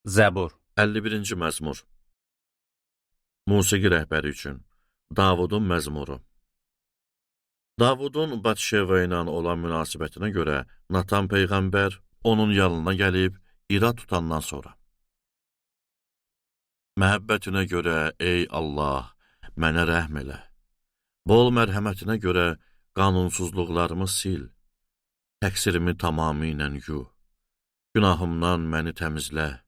Zəbur. 51-ci məzmur. Musiqi rəhbəri üçün Davudun məzmuru. Davudun Batşeva ilə olan münasibətinə görə Natan peyğəmbər onun yanına gəlib ira tutandan sonra. Məhəbbətinə görə ey Allah, mənə rəhm elə. Bol mərhəmətinə görə qanunsuzluqlarımı sil. Təqsirimi tamamilə yu. Günahımdan məni təmizlə.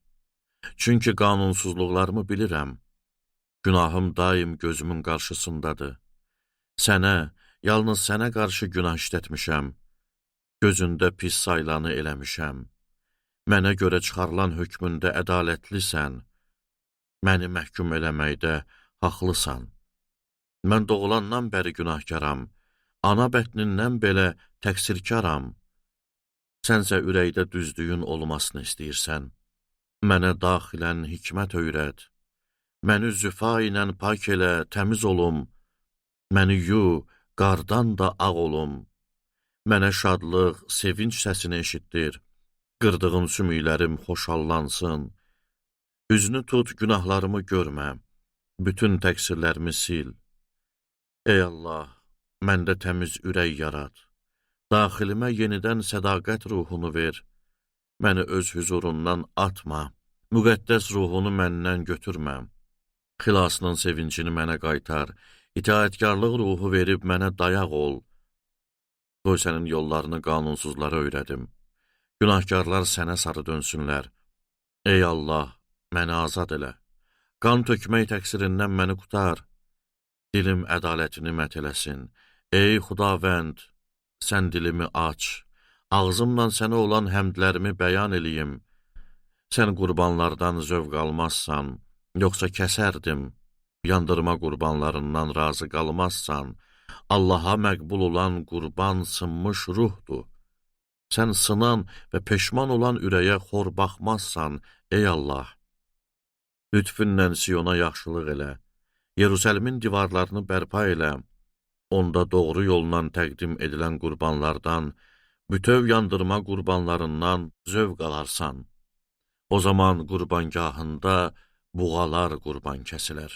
Çünki qanunsuzluqlarımı bilirəm. Günahım daim gözümün qarşısındadır. Sənə, yalnız sənə qarşı günah işlətmişəm. Gözündə pis sayılanı eləmişəm. Mənə görə çıxarılan hökmündə ədalətlisən. Məni məhkum eləməkdə haqlısan. Mən doğulandan bəri günahkaram. Ana bətnindən belə təqsirkaram. Sənsə ürəkdə düzlüyün olmasını istəyirsən. Mənə daxilən hikmət öyrət. Məni züfa ilə pak elə, təmiz olum. Məni yu, qardan da ağ olum. Mənə şadlıq, sevinç səsini eşitdir. Qırdığın sümüklərim xoşallansın. Üzünü tut, günahlarımı görmə. Bütün təqsirlərimi sil. Ey Allah, məndə təmiz ürək yarat. Daxilimə yenidən sədaqət ruhunu ver. Məni öz hüzurundan atma. Müqəddəs ruhunu məndən götürmə. Xilasının sevincini mənə qaytar. İtaətkarlıq ruhu verib mənə dayaq ol. Qoy sənin yollarını qanunsuzlara öyrədim. Günahkarlar sənə sarı dönsünlər. Ey Allah, məni azad elə. Qan tökmək təqsirindən məni qutar. Dilim ədalətini mət eləsin. Ey Xudavənd, sən dilimi aç. Ağzımla sənə olan həmdlərimi bəyan eləyim. Sən qurbanlardan zövq almazsan, yoxsa kəsərdim. Yandırma qurbanlarından razı qalmazsan, Allaha məqbul olan qurban sınmış ruhdur. Sən sınan və peşman olan ürəyə xor baxmazsan, ey Allah. Lütfünlə Siyona yaxşılıq elə, Yerusəlimin divarlarını bərpa elə, onda doğru yolla təqdim edilən qurbanlardan, bütöv yandırma qurbanlarından zövq alarsan. O zaman qurbangahında buğalar qurban kəsilər.